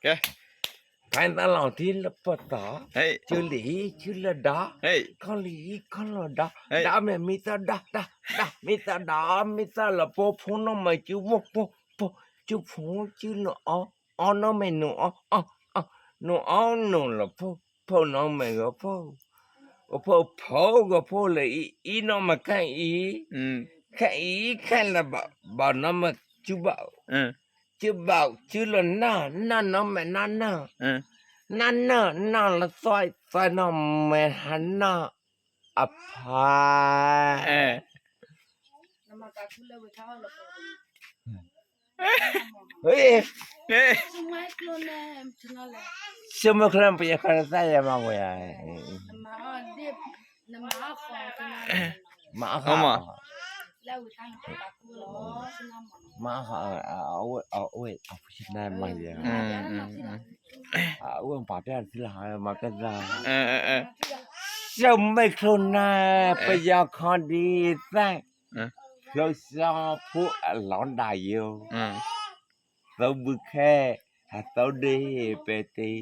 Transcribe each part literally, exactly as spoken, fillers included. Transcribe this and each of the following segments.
Kê. Phai ta lòng thi lơ pơ ta. Hei. Chư lĭ, chư lơ đa. Hei. Khong lĭ, khong lơ đa. Hei. Đa mê mi ta đa, đa, đa. Mi ta đa, mi ta lơ pô, pô nô mê chư vô, pô, pô. Chư pô, chư nô o, o nô mê nô o, o, o. Nô o, nô lơ pô, pô nô mê gơ pô. Gơ pô, pô gơ pô lơ i, i nô mê khang i. Ừ. Khang i, khang lơ ba, ba nô mê chư ba. Ừ. Chư bau, chư lơ na, na nô mê na na. Ơ. Na na, na lơ soi, soi nô mê ha na. Apa. Ơ. Ê. Ê. Sumai klon pe ya khana sa ya ma mo ya. Ma ha. Oma. Ma ha, a, a, we, a, we, a, pu shi na ma ya. Mm, mm, mm. A, we, pa pia ti la, ma pia la. Ơ, ơ, ơ. Sumai klon na, pe ya khon di sa. Ơ. Lo sa phu a lon da yo. Ơ. Tau bư khe, ha tau đe pe ti.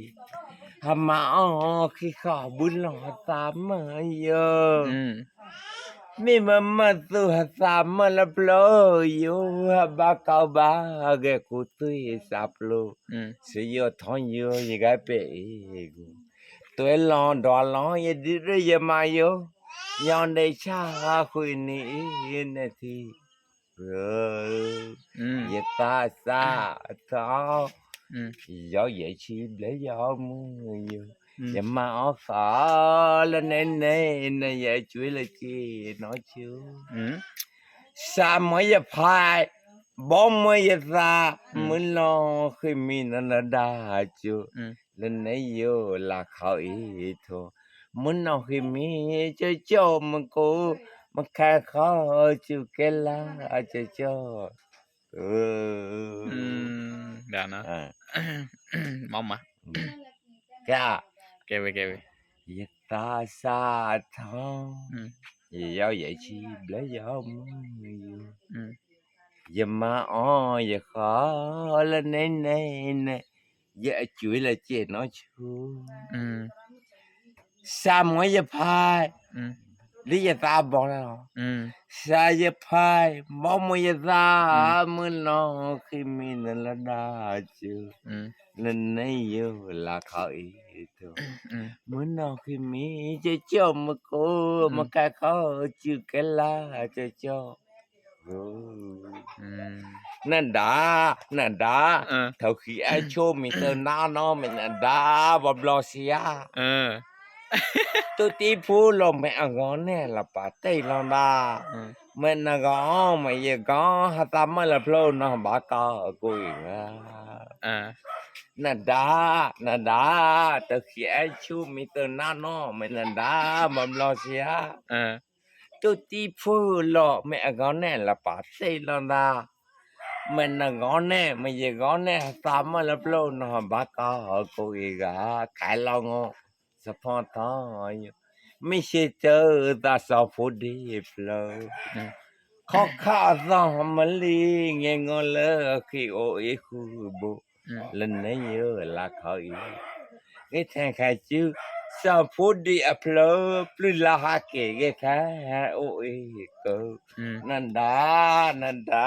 Ha ma o khi kho bư lo ha ta ma yo. Ừ. Mi ma ma tu ha ta ma la plo yo, ha ba kau ba ge ku tui sa plo. Ừ. Sư yo thon yo ye gai pe e gu. Tui lo do lo ye di re ye ma yo. Yon de cha ha hui ni i ne ti. Ơ. Ừ. Ye ta sa tho. Ừ. Yo ye chi ble yo mu yo. Ừ. Ye ma o kha la ne ne ne ye chui la chi no chu. Ừ. Sa mo ye phai. Bo mo ye sa. Ừ. Mu lo khi mi na na da chu. Ừ. Lơ nây yo la khao i tho. Mưn nong khi mi cho cho mưn cô, mưn khai khao chu ke la cho cho. Ừ. Ừm, đà nó. À. Mong mà. Ừ. Ka. Kêu về, kêu về. Ye ta sa tho. Ừ. Ye yao ye chi ble yao mưn yo. Ừ. Ye ma o ye kho lơ nây nây nây. Ye a chuối là chè nói chú. Ừ. Sa mo ye phai. Ừ. Li ye ta bong la. Ừ. Sa ye phai, mo mo ye ta, ừ, mưn nong khi mi na la da chu. Ừ. Nên nãy yo la khao i tho. Ừ. Mưn nong khi mi che cho mo cô, ừ, mo khai khao chu ke la cho cho. Ừm. Nanda, nanda. Ờ. Thao khi ai chô mi tơ na no mi nanda, bom lo sia. Ờ. Tu ti phu lo mi a ngon ne la pa tei lo nda. Ờ. Mi na ngon, mi ye ngon, ha ta mi la plo no ba ka ku i nga. Ờ. Nanda, nanda, thao khi ai chô mi tơ na no mi nanda, bom lo sia. Ờ. Tu ti phu lo mi a ngon ne la pa tei lo nda. Mi na ngon ne, mi ye ngon ne, ha ta mi la plo no ba ka ko i ga, khai lo ngo, sa pho tho yo. Mi se tơ ta sa phu di plo. Kho kha sa ma li nge ngo le khi o i khu bu. Lơ nãy yo la khao i. Nge thang khai chu. Sa phu di a plo, plu la ha ke nge khai ha o i ko. Nanda, nanda,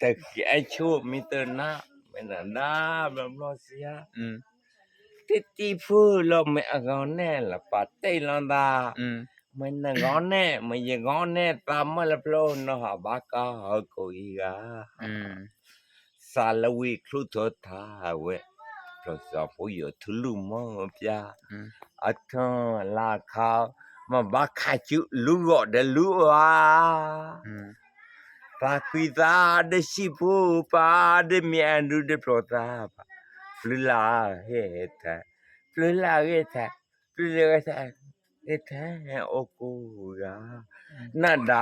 thao khi ai chô mi tơ na. Mi nanda, bom lo sia. Ti ti phu lo mi a ngon ne la pa tei lo nda. Mi na ngon ne, mi ye ngon ne, ta mi la plo no ha ba ka ha ko i ga. Sa la wi klu tho tha we. Tho sa phu yo thu lu mo pia. A tho la khao ma ba kha chu lu go de lu a. Pa kui ta de si phu pa de mi an du de plo ta pa. Plu la he he tha. Plu la he tha. Plu la he tha. He tha he o ku ga. Nanda,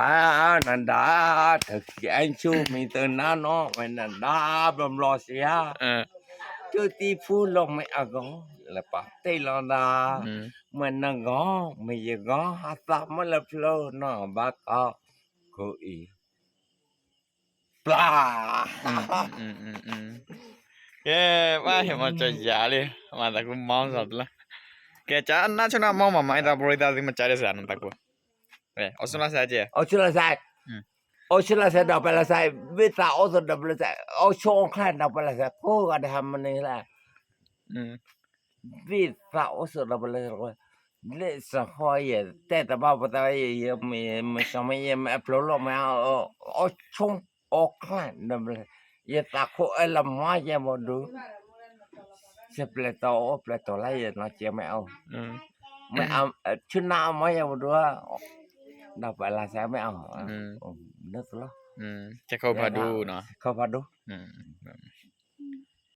nanda, thao khi ai chô mi tơ na no, mi nanda, bom lo sia. Chu ti phu lo mi a ngon, la pa tei lo nda. Mi na ngon, mi ye ngon, ha ta mi la plo no ba ka ko i. Pla. Ke, wah, ya mau coba jali. Mata ku mau satu lah. Ke, cha, na chuna mau mama, ita bro, ita di mencari sana takut. Eh, osun la sai je. Osun la sai. Hmm. Osun la sai, dau pa la sai. Bita osun dau pa la sai. Osun ong klan dau pa la sai. Ko ada ham ni la. Hmm. Bita osun dau pa la sai. Le sa ho ye. Te ta ba pa ta ye, ye, me, me, sa me, ye, me, plo lo, me, o, osun. Oklan, na bla. Ye ta ko e la ma ye mo du. Se pleto, o pleto la ye no che me o. Hmm. Me am, eh, chuna ma ye mo du. Da pa la sa me o. Hmm. Oh, no tu lo. Hmm. Che ko pha du no. Ko pha du. Hmm.